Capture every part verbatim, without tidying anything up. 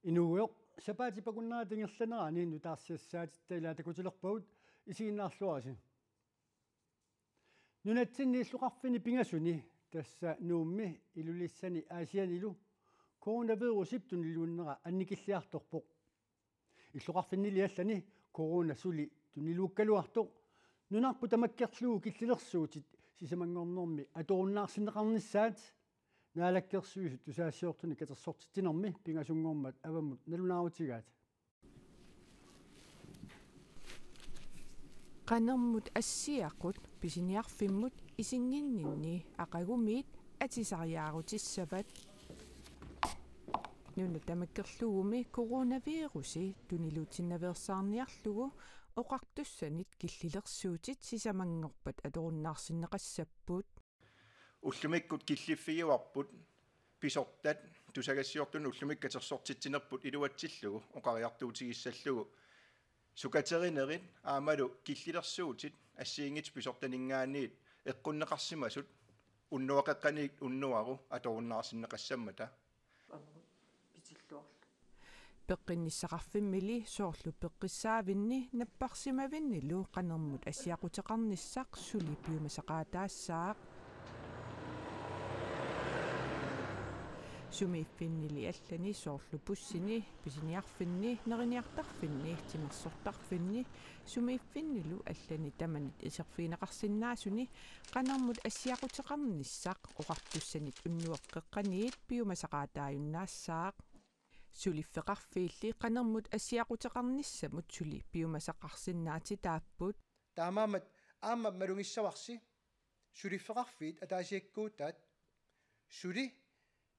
Inuugujoq, sapaatip akunnerata ingerlanerani nutaarsiassaatitta ilaatakutilerpagut, isiginnaarluarisi. Nunatsinni illoqarfinni pingasuni, tassa Nuummi, Ilulissani Aasiannilu coronavirusip tuniluinnera annikilliartorpoq. Illoqarfinnili allani corona suli tuniluukkaluartoq, nunarput tamakkerlugu killilersuutit sisamanngornermi atorunnaarsinneqarnissaat Naalakkersuisut tusagassiortunik katersortitsinermi pingasunngormat avammut nalunaarutigaat. Qanermut assiaqut pisiniarfimmut isinnginninni aqagumiit atisariaarutissavat. Nuna tamakkerlugumi coronavirusi tuniluutsinnaveersaarniarlugu oqartussanit killilersuutit sisamanngorpat atorunnaarsinneqassapput. Ullumikkut killiffigivarput pisortat tusagassiortunut ullumikkut katersortitsinerput iluatsillugu oqariartuutigissallugu sukaterinerit aammalu killilersuutit assigiinngitsut pisortaninngaanniit eqqunneqarsimasut unnuaqeqqaniit unnuaru atorunnaarsinneqassammata. Peqqinnissaqarfimmili soorlu peqqissaavinni napparsimavinnilu qanermut assiaquteqarnissaq suli piumasaqaataassaaq. Sumiiffinnili allani soorlu bussini, pisiniarfinni, neriniartarfinni, timersortarfinni, sumiiffinnilu allani tamanit iserfigineqarsinnaasuni qanermut assiaquteqarnissaq oqartussanit unnueqqeqqaniit piumasaqaataajunnaassaaq. Suliffeqarfiilli qanermut assiaquteqarnissamut suli piumasaqarsinnaatitaapput. Taamaammat aamma malugissavarsi suliffeqarfiit ataasiakkuutaat suli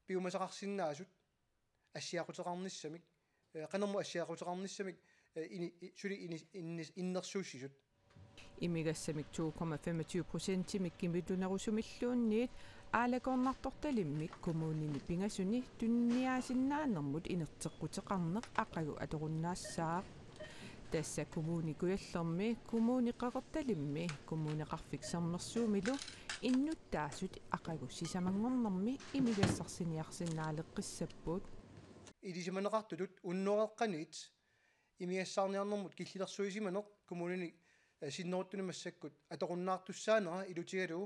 piumasaqarsinnaasut assiaquteqarnissamik, eh, qanermut assiaquteqarnissamik, eh, ini-, i-, suli ini-, innis-, innersuussisut. Imigassamik to komma femogtyve procentimik kimitunerusumilluunniit aalakoornartortalimmik kommunini pingasuni tuniniaasinnaanermut inerteqquteqarneq aqagu atorunnaassaaq. Tassa Kommune Kujallermi, Kommune Qeqertalimmi, Kommuneqarfik Sermersuumilu innuttaasut aqagu sisamanngornermi imigassarsiniarsinnaaleqqissapput. Ilisimaneqartutut unnueqqaniit imigassaarniarnermut killilersuisimaneq kommunini, eh, sinneruttunik massakkut atorunnaartussaanera ilutigalugu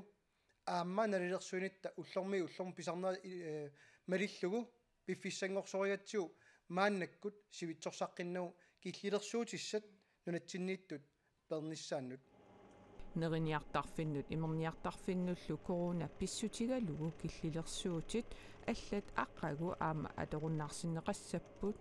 aamma nalilersuinitta ullormiit ullormut pisarnera, eh, malillugu piffissanngorsoreeratsigu maannakkut sivitsorsaqqinnagu killilersuutissat nunatsinniittut peernissaannut. Neriniartarfinnut imerniartarfinnullu corona pissutigalugu killilersuutit allat aqagu aamma atorunnaarsinneqassapput.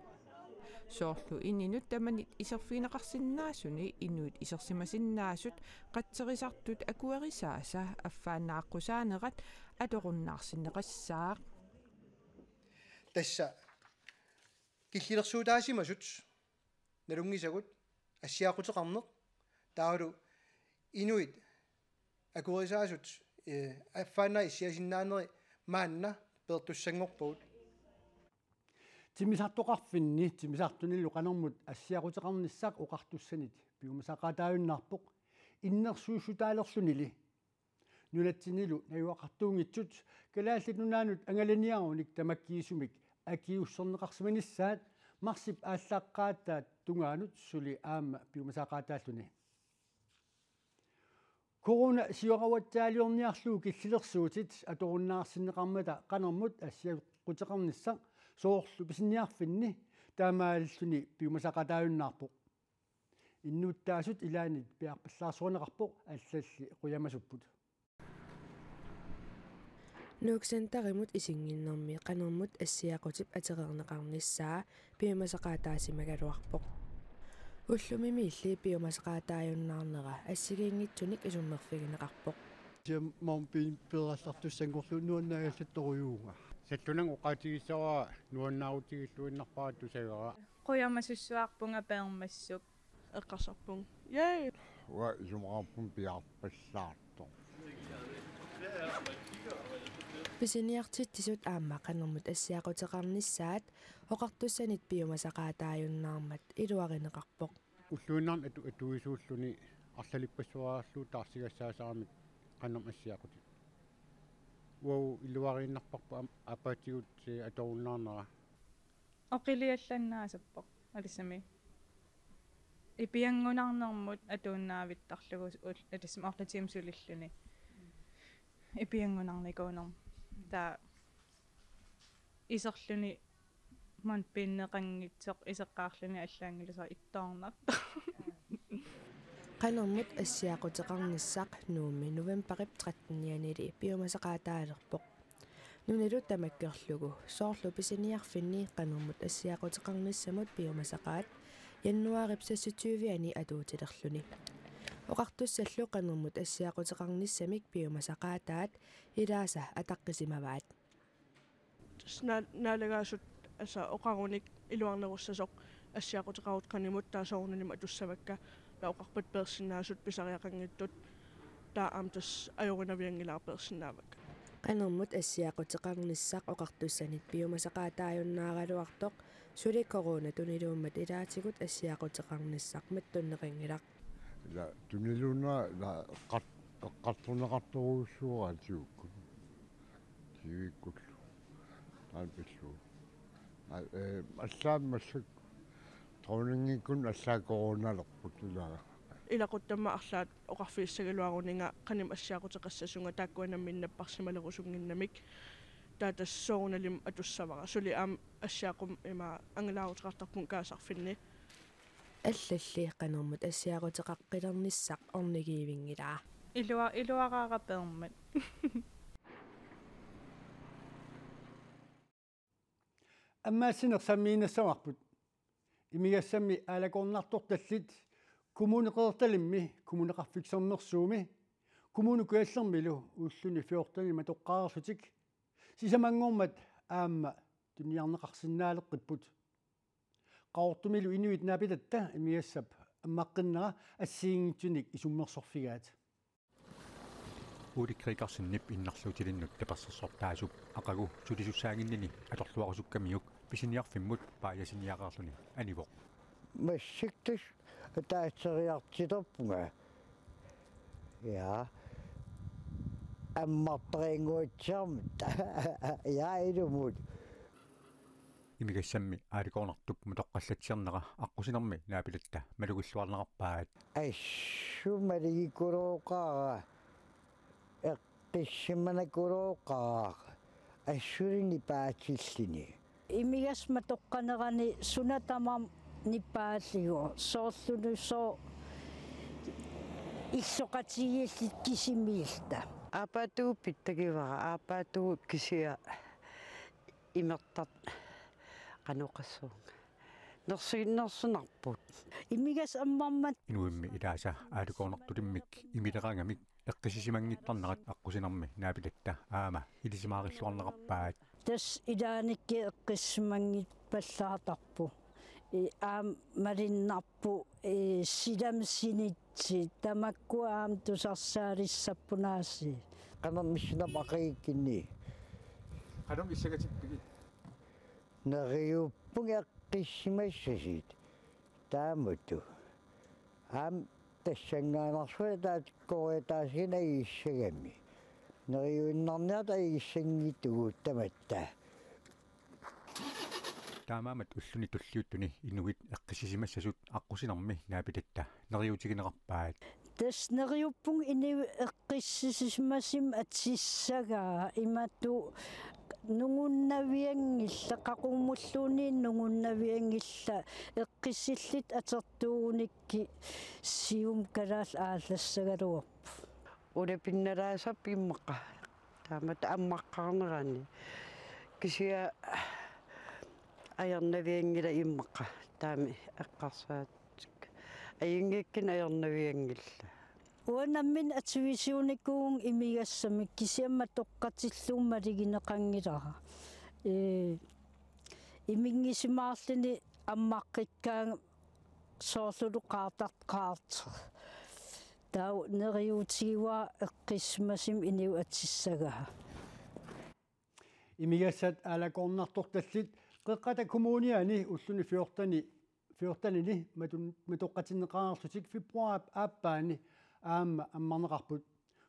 Soorlu ininut tamanit iserfigineqarsinnaasuni inuit isersimasinnaasut qatserisartut akuerisaasa affaannaaqqusaanerat atorunnaarsinneqassaaq. Tassa killilersuutaasimasut nalunngisagut assiaquteqarneq taavalu inuit akuerisaasut, eh, affaannaa issiasinnaaneri maanna peertussanngorpagut. Timmisartoqarfinni timmisartunilu qanermut assiaquteqarnissaq oqartussanit piumasaqaataajunnaarpoq innersuussutaalerlunili. Nunatsinnilu najugaqartuunngitsut Kalaallit Nunaannut angalaniarunik tamakkiisumik akiuussorneqarsimanissaat marsip aallaqqaataata tungaanut suli aamma piumasaqaataalluni. Corona sioraruatsiaaliorniarlugu killilersuutit atorunnaarsinneqarmata qanermut assiaquteqarnissaq soorlu pisiniarfinni taamaalilluni piumasaqaataajunnaarpoq. Innuttaasut ilaannit piarpallaarsorinneqarpoq allalli qujamasupput. Nuuk Centerimut isinnginnermi qanermut assiaqutip atereerneqarnissaa piumasaqaataasimagaluarpoq. Ullumimiilli piumasaqaataajunnaarnera assigiinngitsunik isummerfigineqarpoq. Siammaum piin peerallartussanngorlugu nuannaagallattorujuuvunga. Sallunanga oqaatigissavara nuannaarutigilluinnarpara tusagara. Qujamasussuarpunga peermassuk. Eqqarsarpunga. Yay! Uanga isumaqarpunga piarpallaartoq. Pisiniartitsisut aamma qanermut assiaquteqarnissaat oqartussanit piumasaqaataajunnaarmat iluarineqarpoq. Ulluinnarni atu-, atuisuulluni arlalippassuarlu taarsigassaasaramik qanermut assiaqutit. Uagut iluariinnarparput am-, aappaatigut, eh, atorunnaarnera. Oqiliallannaasarpoq, alisami. Ipianngunarnermut atuinnaavittarlugu ul-, alisami orlatiim sulilluni. Ipianngunarnikuunermut. Taava iserluni mundbindeqanngitsoq iseqqaarluni allaanngilasoq ittoornartoq. Qanermut assiaquteqarnissaq Nuummi novembarip trettenianili piumasaqaataalerpoq. Nunilu tamakkerlugu soorlu pisiniarfinni qanermut assiaquteqarnissamut piumasaqaat januaarip seksogtyve-ani atuutilerluni. Oqartussallu qanermut assiaquteqarnissamik piumasaqaataat ilaasa ataqqisimavaat. Tassa naa-, naalagaasut, altså, oqarunik iluarnerussasoq assiaquteqarutta qanimut taava soorunalimi atussavakka, taava oqarpata peersinnaasut pisariaqanngitsut, taava aamma tassa ajorinavianngilaat peersinnaavakka. Qanermut assiaquteqarnissaq oqartussanit piumasaqaataajunnaaraluartoq suli coronatuniluummat ilaatigut assiaquteqarnissaq mattunneqanngilaq. Ila tuniluunniit ila eqqart-, eqqartorneqartorujussuuara tigukkut. Tiguikkullu. Taanna pillugu. A-, eh, allaat massakkut dronningikkut allaat coronalerput ilaa. Ilaquttamma arlaat oqarfigissagaluaruninga qanimut assiaquteqassasunga taakkua nammineq napparsimalerusunnginnamik. Taava tassa soorunalimi atussavara. Suli aamma assiaqqummik ima angalaaruteqartarpunga kaasarfinni. Allalli qanermut assiaquteqaqqilernissaq ornigivinngilaa. Ilua-, iluaraara peermat. Ammaassineq sammiinnassavarput. Imigassammi aalakoornartortallit Kommune Qeqertalimmi, Kommuneqarfik Sermersuumi, Kommune Kujallermilu ulluni fjortenini matoqqareerlutik sisamanngormat aamma tuniniarneqarsinnaaleqqipput. Qaqortumilu inuit naapitatta imigassap ammaqqinnera assigiinngitsunik isummersorfigaat. Ole Gregersenip innarluutilinnut tapersersortaasup aqagu sulisussaannginnini atorluarusukkamiuk pisiniarfimmut paajasiniareerluni anivoq. Massakkut ataatseriartorpunga. Ja. Ammartarinnguatsiarmata. Ja, ilumut. Imigassammi aalakoornartup matoqqallatsiarnera aqqusinermi naapitatta malugilluarneqarpaat. Assut malugikulooqaara, eqqissimanikuulooqaara, assulini paatillini. Imigassaq matoqqanerani suna tamarmi nipaallugu, soorlumi sooq illoqatigiilluta kisimiilluta. Aappaatigut pitsagivara, aappaatigut kisianni imertartut qanoq oqassuunga. Nersi-, nersinarput. Imigassaq ammarmat. Inuimmi ilaasa aalakoornartulimmik imileraangamik eqqissisimanngittarnerat aqqusinermi naapitatta aamma ilisimaarilluarneqarpaat. Tassa ilaannikkut eqqissimanngippallartarpoq. I-, aamma malunnarpoq, i-, silamut sinitsi, tamakkua aamma tusarsaalissapput aasiit. Qanoq missinap aqagikkunni. Qanoq missagatippigit? Neriuppunga eqqissimassasut taamatut. Aamma tassanngaannarsuaq taakku ataasiinnaq igissagami. Neriuinnarniartut igissanngittut tamatta. Taamaammat ulluni tulliuttuni inuit eqqissisimassasut aqqusinermi naapitatta neriuutigineqarpaat. Tassa neriuppunga inuit eqqissisimasumik atissagaa, imatut nungunnavianngillat, qaqugumulluunniit nungunnavianngillat, eqqissillutik atortuugunikkit siumut kalaallit aallassagaluarput. Ulapinnalaasarput immaqa taamatut ammaqqaarnerani. Kisianni ajornavianngilaq immaqa taama eqqarsaat. Ajunngikkuni ajornavianngillat. Uanga nammineq atuisuunikuuvunga imigassamik, kisianni matoqqatillugu malugineqanngilara. Ee, iminngisimaarluni ammaqqikkaangama soorlulu qaartartoq qaartoq. Taava neriuutigivara eqqissisimasumik inuit atissagaa. Imigassat aalakoornartortallit Qeqqata Kommuniani ulluni fjorteni, fjortenini matun-, matoqqatinneqareerlutik februaarip aappaani aamma ammarneqarput.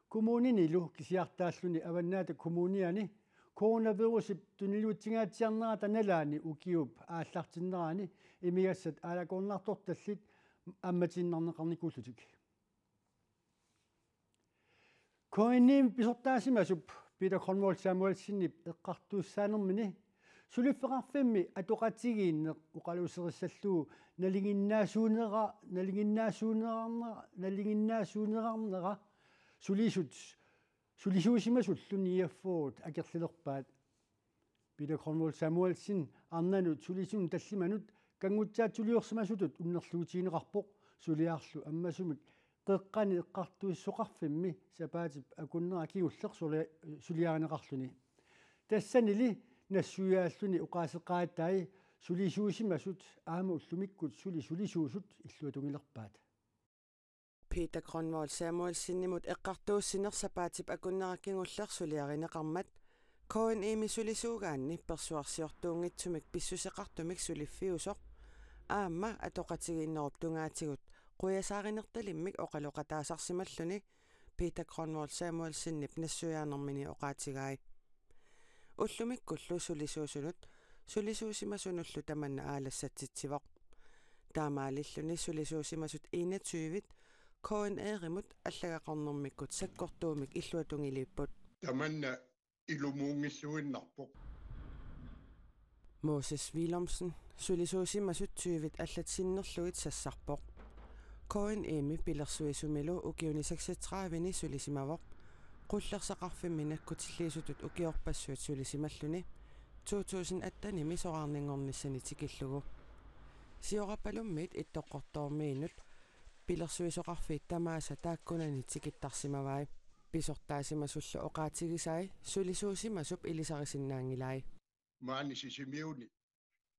Kommuninilu kisiartaalluni Avannaata Kommuniani coronavirusip tunilluutsinngaatsiarnerata nalaani ukiup aallartinnerani imigassat aalakoornartortallit ammatiinnarneqarnikuullutik. K N I-mi pisortaasimasup Peter Grønvold Samuelsenip eqqartuussaanermini suliffeqarfimmi atoqatigiinneq oqaluuserissallugu nalinginnaasuunera-, nalinginnaasuunerarnera-, nalinginnaasuunerarnera sulisut, sulisuusimasullu niogfyrre akerlilerpaat. Peter Grønvold Samuelsen arnanut sulisunut tallimanut kanngutsaatsiliorsimasutut unnerluutigineqarpoq suliarlu ammasumik Qeqqani Eqqartuisoqarfimmi sapaatip akunnera kingulleq suli-, suliarineqarluni. Tassanili nassuiaalluni oqaaseqaatai sulisuusimasut aamma ullumikkut suli sulisuusut illuatungilerpaat. Peter Grønvold Samuelsenimut eqqartuussineq sapaatip akunnera kingulleq suliarineqarmat K N I-mi sulisuugaanni persuarsiortuunngitsumik pissuseqartumik suliffiusoq aamma atoqatigiinnerup tungaatigut qujasaarinertalimmik oqaloqataasarsimalluni Peter Grønvold Samuelsenip nassuiaanermini oqaatigai. Ullumikkullu sulisuusunut sulisuusimasunullu tamanna aalassatsitsivoq. Taamaalilluni sulisuusimasut enogtyve K N R-imut allagaqarnermikkut sakkortuumik illuatungiliipput. Tamanna ilumuunngilluinnarpoq. Moses Willumsen, sulisuusimasut tyve allat sinnerlugit sassarpoq. K N I-mi pilersuisumilu ukiuni seksogtredive-ni sulisimavoq. Qullersaqarfimmi nakkutilliisutut ukiorpassuit sulisimalluni to tusind atten-imi soraarninngornissani tikillugu. Siorapalummit Ittoqqortoormiinut pilersuisoqarfiit tamaasa taakkunani tikittarsimavai. Pisortaasimasullu oqaatigisai sulisuusimasup ilisarisinnaanngilai. Maani Sisimiuni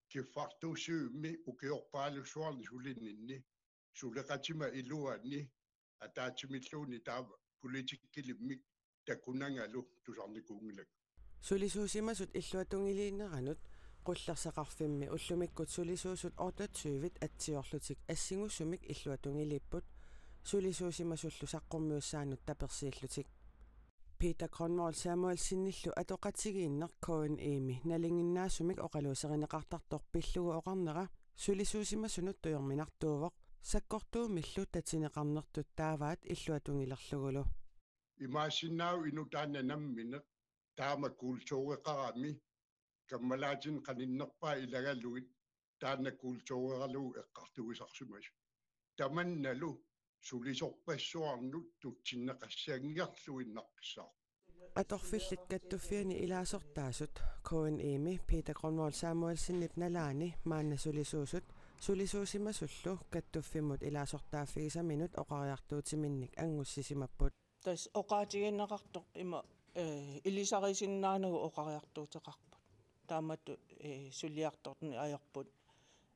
kiffartuussivimmi ukiorpaalussuarni sulininni suleqatima iluani ataatsimilluunniit taava politikkilimmik takunangalu tusarnikuunngilanga. Sulisuusimasut illuatungiliineranut qullersaqarfimmi ullumikkut sulisuusut otteogtyve atsiorlutik assingusumik illuatungiliipput sulisuusimasullu saqqummiussaannut tapersiillutik. Peter Grønvold Samuelsenillu atoqatigiinneq K N I-mi nalinginnaasumik oqaluuserineqartartoq pillugu oqarnera sulisuusimasunut tujorminartuuvoq, sakkortuumillu tatineqarnertut taavaat illuatungilerlugulu. Imaassinnaavoq inuk taanna nammineq taama kultureqarami kammalaatinik qaninnerpaat ilagalugit taanna kultureralugu eqqartugisarsimasoq. Tamannalu sulisorpassuarnut tutsinneqassanngiarluinnaqqissaaq. Atorfillit Kattuffianni ilaasortaasut K N I-mi Peter Grønvold Samuelsenip nalaani maanna sulisuusut sulisuusimasullu kattuffimmut ilaasortaaffigisaminut oqariartuutiminnik angussisimapput. Tassa oqaatigineqartoq ima, eh, ilisarisinnaanagu oqariartuuteqarput. Taamatut, eh, suliartorneq ajorput,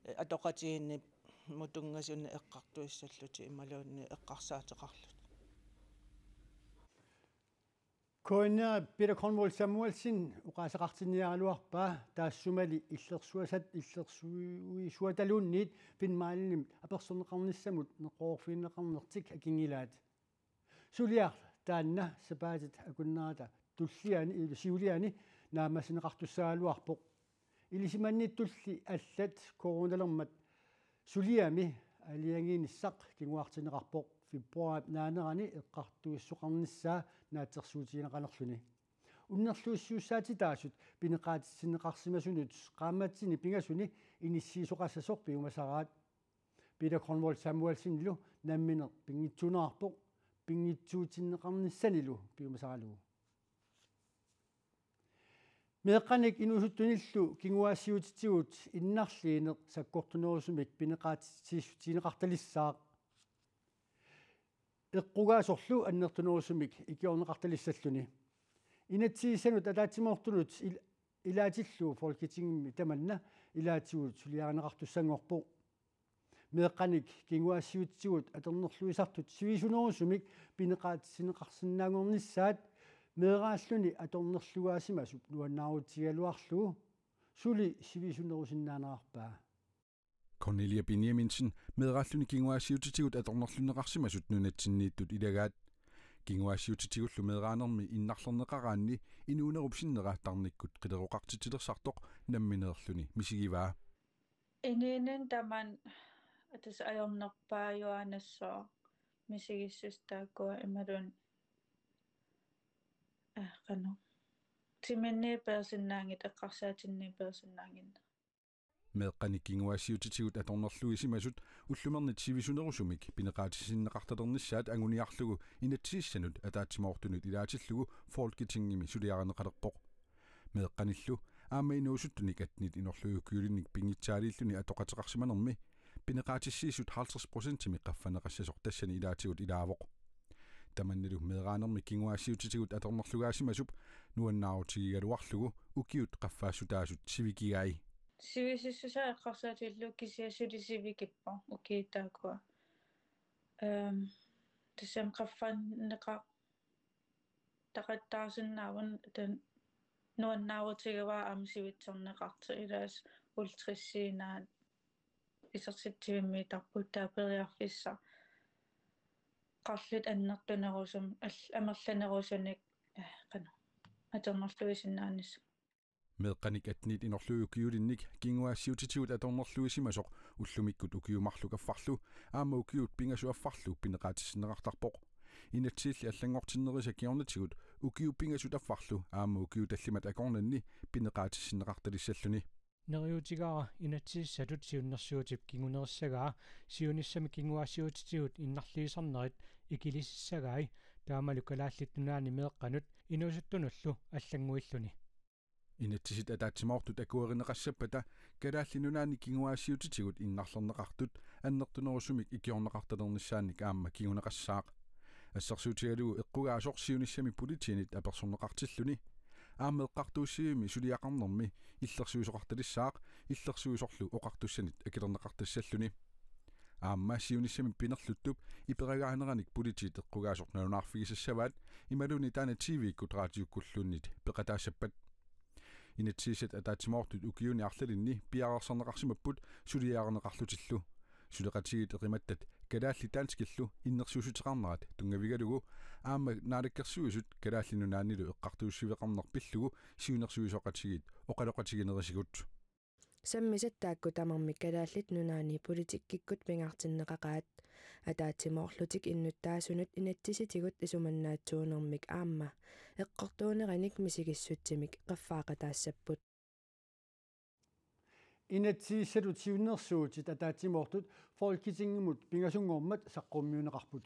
eh, atoqatigiinnimmut tunngasunik eqqartuissallutik imaluunniit eqqarsaateqarlutik. K N R-ip Peter Grønvold Samuelsen oqaaseqartinniaraluarpaa taassumali illersuisat-, illersuisuataluunniit Finnmarkenimit apersorneqarnissamut neqeroorfigineqarnertik akinngilaat. Suliaq taanna sapaatit akunnerata tulliani, siuliani naammassineqartussagaluarpoq. Ilisimannittulli allat coronalermat suliami aalajangiinissaq kinguartinneqarpoq februaarip naanerani eqqartuisoqarnissaa naatsorsuutigineqalerluni. Unnerluussisussaatitaasut pineqaatissinneqarsimasunut qaammatini pingasuni inissiisoqassasoq piumasaraat. Peter Grønvold Samuelsenilu nammineq pinngitsuunerarpoq pinngitsuutinneqarnissanilu piumasaralugu. Meeqqanik inuusuttunillu kinguaassiuutitigut innarliineq sakkortunerusumik pineqaatitsissutigineqartalissaaq. Eqqugaasorlu annertunerusumik ikiorneqartalissalluni. Inatsisissanut ataatsimoortunut il-, ilaatillugu Folketingimi tamanna ilaatigut suliarineqartussanngorpoq. Meeqqanik kinguaassiuutitigut atornerluisartut sivisunerusumik pineqaatissinneqarsinnaanngornissaat meeraalluni atornerlugaasimasut nuannaarutigigaluarlugu suli sivisunerusinnaanerarpaa. Cornelia Benjaminsen meeraalluni kinguaassiuutitigut atornerlunneqarsimasut nunatsinniittut ilagaat. Kinguaassiuutitigullu meeraanermi innarlerneqaraanni inuunerup sinnera tarnikkut qileroqartitsilersartoq nammineerluni misigivaa. Inuuninni tamanna atas ajornerpaajuaannassooq misigissutsit taakkua imaluunniit, eh, qanoq. Timinni peersinnaanngitsoq, eqqarsaatinni peersinnaannginneq. Meeqqanik kinguaassiuutitigut atornerluisimasut ullumernit sivisunerusumik pineqaatissinneqartalernissaat anguniarlugu inatsisissanut ataatsimoortunut ilaatillugu Folketingimi suliarineqalerpoq. Meeqqanillu aamma inuusuttunik attenit inorluiukiulinnik pinngitsaaliilluni atoqateqarsimanermi pineqaatissiissut halvtreds procentimik qaffanneqassasoq tassani ilaatigut ilaavoq. Tamannalu meeraanermi kinguaassiuutitigut atornerlugaasimasup nuannaarutigigaluarlugu ukiut qaffaassutaasut sivikigai. Sivisussusaa eqqarsaatigalugu kisianni suli sivikippoq ukiut taakkua. Ehm, tassami qaffanneqa- taqattaarsinnaavun tan nuannaarutigivaa aamma sivitsorneqartoq, ilaasa ultrisiinaat isertitsivimmiittarput taava periarfissaq qarlup annertunerusumik al-, amerlanerusunik, eh, qanoq, atornerluisinnaanissaq. Meeqqanik attenit inorluiukiulinnik kinguaassiuutitigut atornerluisimasoq ullumikkut ukiut marluk affarlu aamma ukiut pingasut affarlu pineqaatissinneqartarpoq. Inatsisilli allanngortinnerisa kingornatigut ukiut pingasut affarlu aamma ukiut tallimat akornanni pineqaatissinneqartalissalluni. Neriuutigaara inatsisissatut siunnersuutip kingunerissagaa siunissami kinguaassiuutitigut innarliisarnerit ikilisissagai, taamalu Kalaallit Nunaanni meeqqanut inuusuttunullu allannguilluni. Inatsisit ataatsimoortut akuerineqassappata Kalaallit Nunaanni kinguaassiuutitigut innarlerneqartut annertunerusumik ikiorneqartalernissaannik aamma kinguneqassaaq. Assersuutigalugu eqqugaasoq siunissami politiinit apersorneqartilluni. Aamma eqqartuussivimmi suliaqarnermi illersuisoqartalissaaq, illersuisorlu oqartussanit akilerneqartassalluni. Aamma siunissami pinerluttup iperagaaneranik politiit eqqugaasoq nalunaarfigisassavaat imaluunniit taanna T V-kkut raatiukkulluunniit peqataassappat. Inatsisissat ataatsimoortut ukiuni arlalinni piareersarneqarsimapput suliarineqarlutillu. Suleqatigiit eqimattat kalaallit danskillu innersuussuteqarnerat tunngavigalugu aamma Naalakkersuisut Kalaallit Nunaannilu eqqartuussiveqarneq pillugu siunnersuisoqatigiit oqaloqatiginerisigut. Sammisat taakku tamarmik Kalaallit Nunaanni politikkikkut pingaartinneqaqaat. Ataatsimoorlutik innuttaasunut inatsisitigut isumannaatsuunermik aamma eqqortuuneranik misigissutsimik qaffaaqataassapput. Inatsisissatut siunnersuutit ataatsimoortut Folketingimut pingasunngormat saqqummiunneqarput.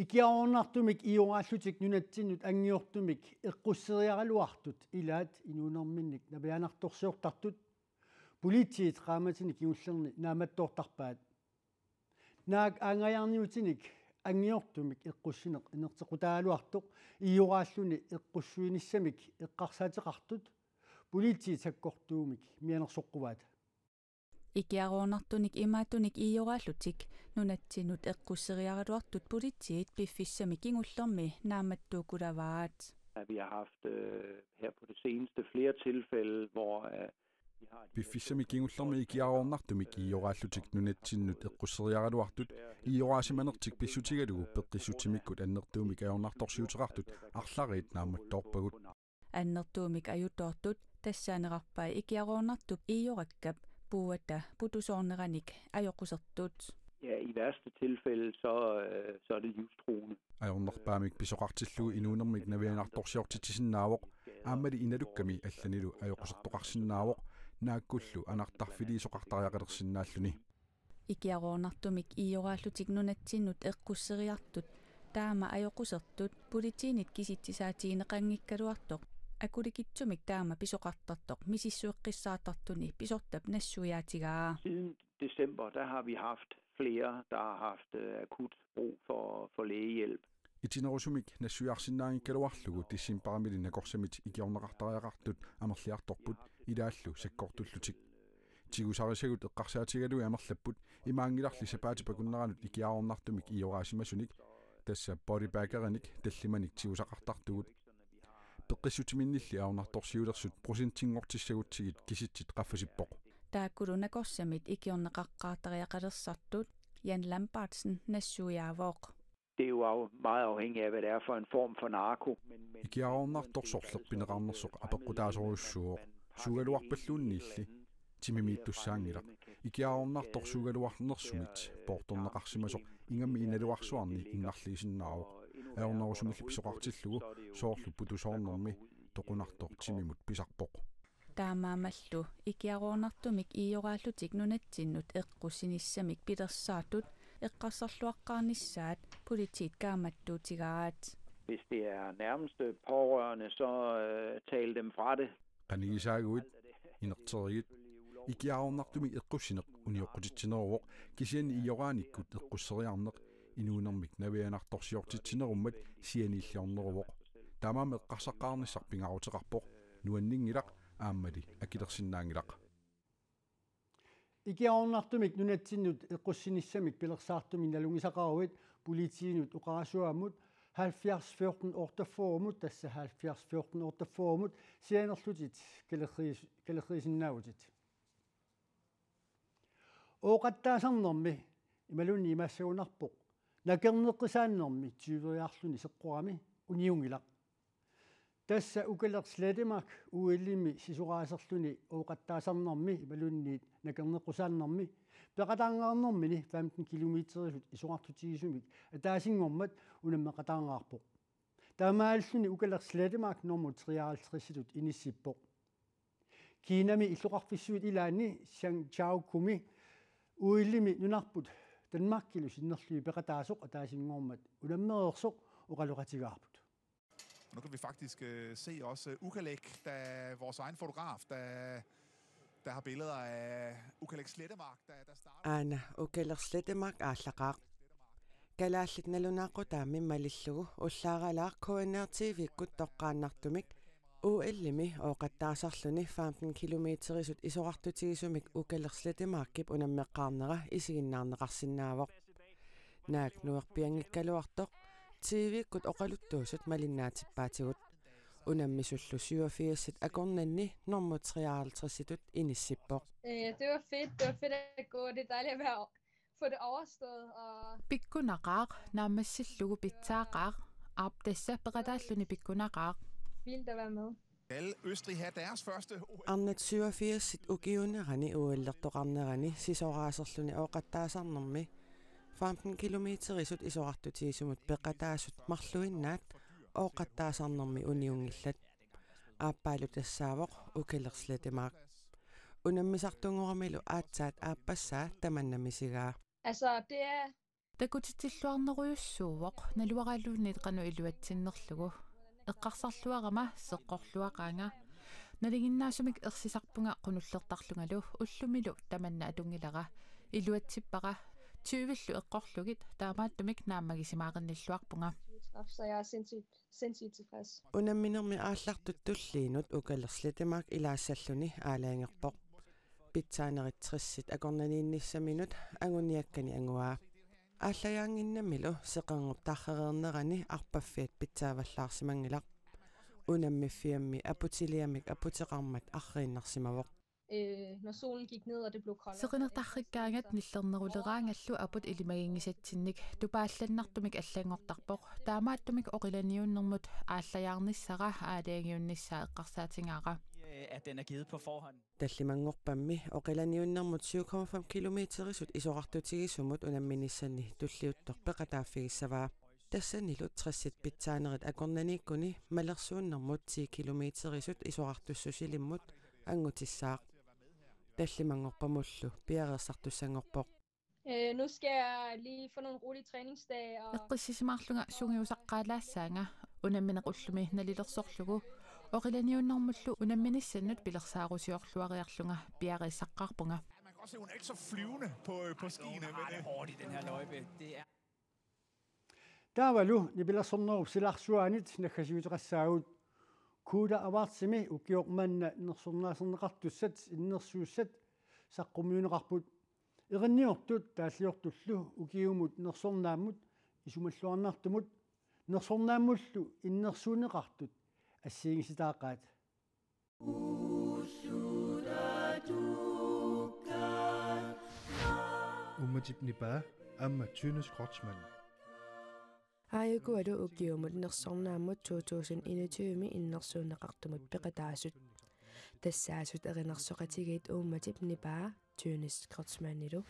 Ikiaroornartumik ioraallutik nunatsinnut anngiortumik eqqusseriaraluartut ilaat inuunerminnik navianartorsiortartut politiit qaammatini kingullerni naammattoortarpaat. Naak aanngajaarniutinik anngiortumik eqqussineq inerteqqutaagaluartoq ioraalluni eqqussuinissamik eqqarsaateqartut politiit sakkortuumik mianersoqquaat. Ikiaroornartunik imaattunik ioraallutik nunatsinnut eqqusseriaraluartut politiit piffissami kingullermi naammattuukkulavaat. At vi har haft, øh, her på det seneste flere tilfælde, hvor, øh, vi har de her Piffissami kingullermi ikiaroornartumik ioraallutik nunatsinnut eqqusseriaraluartut ioraasimanertik pissutigalugu peqqissutsimikkut annertuumik ajornartorsiuteqartut arlariit naammattoorpagut. Annertuumik ajutoortut tassaanerarpai ikiaroornartup iorakkap puuata putusoorneranik ajoqusertut. Ja, i værste tilfælde, så, øh, så er det livstruende. Ajornerpaamik pisoqartillugu inuunermik navianartorsiortitsisinnaavoq, aammali inalukkami allanilu ajoqusertoqarsinnaavoq, naakkullu anartarfiliisoqartariaqalersinnaalluni. Ikiaroornartumik ioraallutik nunatsinnut eqqusseriartut taama ajoqusertut politiinit kisitsisaatigineqanngikkaluartoq akulikitsumik taama pisoqartartoq misissueqqissaartartuni pisortap nassuiaatigaa. Siden december, der har vi haft flere, der har haft, øh, akut brug for, for lægehjælp. Itinerusumik nassuiarsinnaanngikkaluarlugu decembarimili nakorsamit ikiorneqartariaqartut amerliartorput ilaallu sakkortullutik. Tigusarisagut eqqarsaatigalugit amerlapput, imaanngilarli sapaatip akunneranut ikiaroornartumik ioraasimasunit, tassa bodybaggerinik tallimanik tigusaqartartugut. Peqqissutsiminnilli ajornartorsiulersut procentinngortissagutsigit kisitsit qaffasippoq. Taakkulu nakorsamit ikiorneqaqqaartariaqalersartut Jan Lambertsen nassuiaavoq. Det er jo af- meget afhængigt af, hvad det er for en form for narko. Men, men Ikiaroornartoq sorleq pineqarnersoq apeqqutaasorujussuuvoq. Suugaluarpalluunniilli timimiittussaanngilaq. Ikiaroornartoq suugaluarnersumit poortorneqarsimasoq ingammik inaluarsuarni innarliisinnaavoq. Ajornerusumilli pisoqartillugu soorlu putusoornermi toqunartoq timimut pisarpoq. Taamaammallu ikiaroornartumik iioraallutik nunatsinnut eqqussinissamik pilersaartut eqqarsarluaqqaarnissaat politiit kaammattuutigaat. Hvis det er nærmeste pårørende, så øh, tal dem fra det. Qanigisaaguit, inerterigit, ikiaroornartumik eqqussineq unioqqutitsineruvoq, kisianni iioraanikkut eqqusseriarneq inuunermik navianartorsiortitsinerummat sianiilliorneruvoq. Taamaammat eqqarsaqqaarnissaq pingaaruteqarpoq, nuanninngilaq aammali akilersinnaanngilaq. Ikiaroornartumik nunatsinnut eqqussinissamik pilersaartumik nalunngisaqaruit politiinut oqarasuaammut halvfjerds fjorten otteogfyrremut, tassa halvfjerds fjorten otteogfyrremut sianerlutit kalerriis-, kalerriisinnaavutit. Ooqattaasarnermi imaluunniit imaassagunarpoq nakerneqqusaannermi tyveriarluni seqqorami uniunngilaq. Tassa Ukaleq Slettemark O L-imi sisoraaserluni ooqattaasarnermi imaluunniit nakerneqqusaannermi peqataangaarnermini femten kilometerisut isorartutigisumik ataasinngormat unammeqataangaarpoq. Taamaalilluni Ukaleq Slettemark nummer treoghalvtredsitut inissippoq. Kinami illoqarfissuit ilaanni Zhangjiakomi O L-imi nunarput Danmarkilu sinnerlugit peqataasoq ataasinngormat unammereersoq oqaloqatigaarput. Nu kan vi faktisk øh, se også øh, Ukaleq, da vores egen fotograf, der, der har billeder af Ukaleq Slettemark, der, der starter. Aana Ukaleq Slettemark aallaqaaq. Kalaallit nalunaaqutaammi malillugu ullaaralaaq K N R T V-kkut toqqaannartumik O L-imi ooqattaasarluni femten kilometerisut isorartutigisumik Ukaleq Slettemarkip unammeqqaarnera isiginnaarneqarsinnaavoq. Naak nuerpianngikkaluartoq T V-kkut oqaluttuusut malinnaatippaatigut. Unammisullu syvogfirsit akornanni nummer treoghalvtredsitut inissippoq. Øh, det var fedt. Det var fedt at gå. Det er dejligt at være, få det overstået. Og Pikkunaqaaq, naammassillugu pitsaaqaaq, aap tassa peqataalluni pikkunaqaaq. Vildt at være med. Skal Østrig have deres første O L? Arnat syvogfirsit ukiuunerani O L-ertoqarnerani sisoraaserluni ooqattaasarnermi femten kilometerisut isorartutigisumut peqataasut marluinnaat ooqattaasarnermi uniunngillat. Aappaalu tassaavoq Ukaleq Slettemark. Unammisartunngoramilu aatsaat aappassaa tamanna misigaa. Altså, det er Takutitsilluarnerujussuuvoq naluaraluunniit qanoq iluatsinnerlugu. Eqqarsarluarama seqqorluaqaanga. Nalinginnaasumik ersisarpunga qunullertarlungalu ullumilu tamanna atunngilara. Iluatsippara tyvillu eqqorlugit taamaattumik naammagisimaarinnilluarpunga. Så jeg er sindssygt, sindssygt tilfreds. Unamminermi aallartut tulliinut Ukaleq Slettemark ilaassalluni aalajangerpoq. Pitsaanerit tressit akornaniinnissaminut anguniakkani anguaa. Aallajaannginnamilu seqernup tarrereernerani arpaffiat pitsaavallaarsimanngilaq. Unammiffiammi aputiliamik aputeqarmat arriinnarsimavoq. Øh, når solen gik ned, og det blev koldere. Seqineq tarrikkaangat nillerneruleraangallu aput ilimaginngisatsinnik tupaallannartumik allanngortarpoq. Taamaattumik oqilaniunnermut aallajaarnissara aalajangiunnissaa eqqarsaatigaara. Øh, at den er givet på forhånd. Tallimanngorpammi oqilaniunnermut syv komma fem kilometerisut isorartutigisumut unamminissanni tulliuttoq peqataaffigissavaa. Tassanilu tressit pitsaanerit akornaniikkuni malersuunnermut ti kilometerisut isorartussusilimmut anngutissaaq. Tallimanngorpamullu piareersartussanngorpoq. Øh, nu skal jeg lige få nogle rolige træningsdage, og Eqqissisimaarlunga sungiusaqqaalaassaanga unammineq ullumi nalilersorlugu oqilaniunnermullu unamminissannut pilersaarusiorluariarlunga piareersaqqaarpunga. Man kan godt se, hun er ikke så flyvende på, på skiene. Hun har det hårdt i den her løjpe. Det er Taavalu nipilersornerup silarsuaanit naggasiuteqassaagut. Kuula Avartsimi ukioq manna nersornaaserneqartussat innersuussat saqqummiunneqarput. Erinniortut taalliortullu ukiumut nersornaammut isumalluarnartumut nersornaammullu innersuunneqartut assigiinngissitaaqaat. Uummatip nipaa aamma Tønnes Kreutzmann. Aajukualu ukiumut nersornaammut to tusind enogtyve-mi innersuunneqartumut peqataasut. Tassaasut erinarsoqatigiit uummatip nipaa Thynes Kreutzmannilu.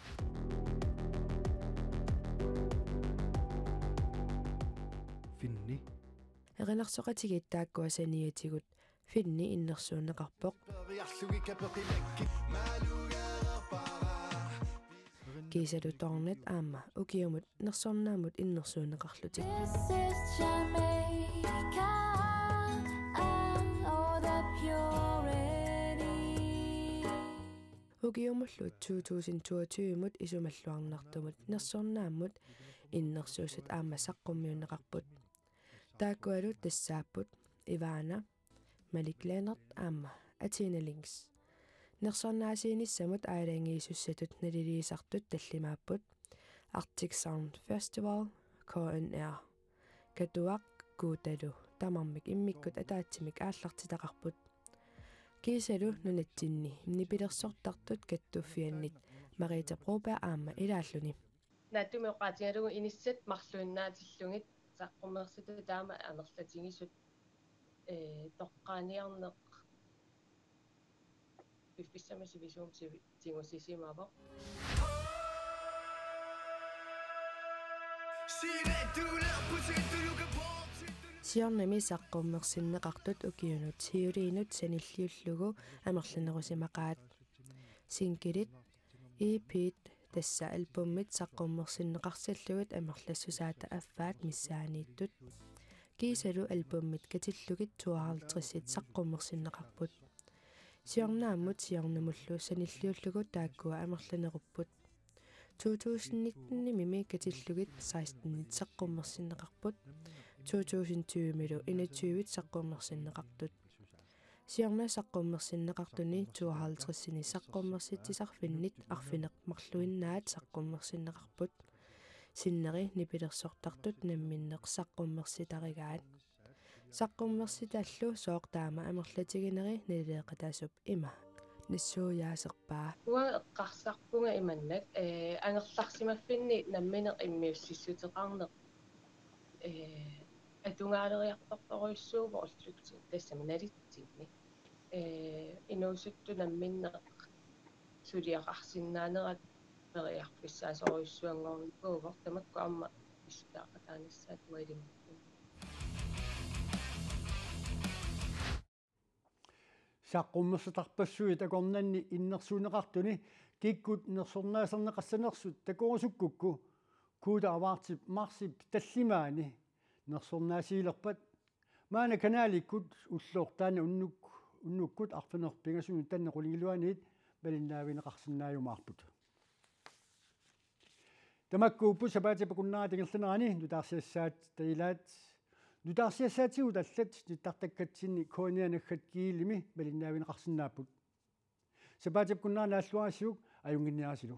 Finni. Erinarsoqatigiit taakkua saniatigut Finni innersuunneqarpoq. Kiisalu Tornet aamma ukiumut nersornaammut innersuunneqarlutik. This is Jamaica, and all the purity. Ukiumullu to tusind toogtyve-mut isumalluarnartumut nersornaammut innersuussat aamma saqqummiunneqarput. Taakkualu tassaapput Ivana, Malik Lennert aamma Athena Links. Nersornaasiinissamut aalajangiisussatut naliliisartut tallimaapput Arctic Sound Festival, K N R, Katuaq, Kuutalu tamarmik immikkut ataatsimik aallartitaqarput. Kiisalu nunatsinni nipilersortartut kattuffiannit Marita Broberg aamma ilaalluni. Naatsumik oqaatigalugu inissat marluinnaatillugit saqqummersitut taama amerlatigisut, ee, toqqaaniarneq piffissami sivisuumi sivi-, tigusisimavoq. Siornami saqqummersinneqartut ukiunut siuliinut sanilliullugu amerlanerusimaqaat. Sinkilit, E P-t, tassa albumit saqqummersinneqarsillugit amerlassusaata affaat missaaniittut. Kiisalu albumit katillugit tooghalvtredsit saqqummersinneqarput. Siornaammut siornamullu sanilliullugu taakkua amerlanerupput. To tusind nitten-imi katillugit sekstenit saqqummersinneqarput. To tusind tyve-milu enogtyvit saqqummersinneqartut. Siorna saqqummersinneqartuni tooghalvtredsini saqqummersitsisarfinnit arfineq-marluinnaat saqqummersinneqarput. Sinneri nipilersortartut namminneq saqqummersitarigaat. Saqqummersitallu sooq taama amerlatigineri nalileeqataasup ima nassuiaaserpaa. Uanga eqqarsarpunga imannak, ee, angerlarsimaffinni nammineq immiussissuteqarneq, ee, atugaaleriartortorujussuuvoq ullutsinni tassami nalitsinni. Ee, inuusuttut namminneq suliaqarsinnaanerat periarfissaasorujussuanngornikuuvoq, tamakku aamma pissutaaqataanissaat ualimmut. Saqqummersitarpassuit akornanni innersuunneqartuni kikkut nersornaaserneqassanersut takorusukkukku, Kuuta Avartip marsip tallimaani nersornaasiilerpat maanna kanalikkut ullortaanna unnuk-, unnukkut arfineq-pingasunut tanneq qulingiluaniit malinnaavigineqarsinnaajumaarput. Tamakkuupput sapaatip akunnerata ingerlanerani nutaarsiassaat tajilaat. Nutaarsiassaatigut allat nittartakkatsinni K N R naggat G L-imi malinnaavigineqarsinnaapput. Sapaatip akunnera naalluarisiuk ajunnginniarisilu.